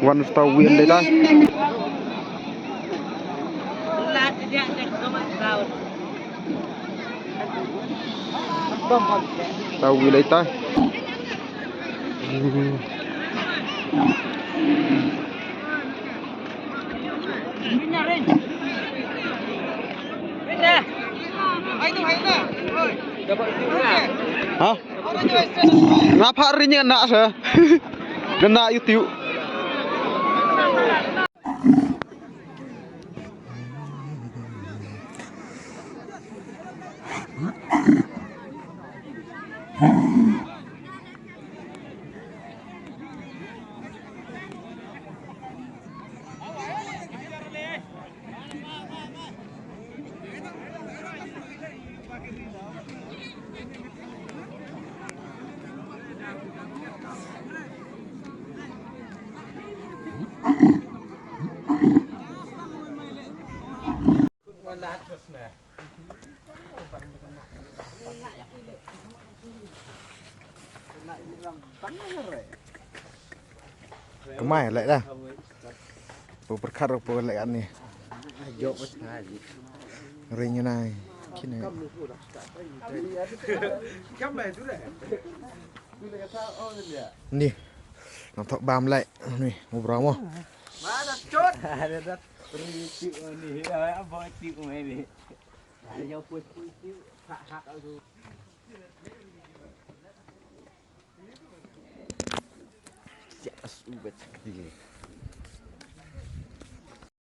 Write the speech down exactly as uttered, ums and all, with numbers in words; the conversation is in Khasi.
Wan stau win dai ta. Stau win dai ta. Ha? Nga pha ri nya na sa. Dana YouTube. Kmai leh dah. Pu perkhat pu leh ani. Ring nai. Kine. Ni. Nang thok bam leh. Ni, mu bra mo. Yes, ubet.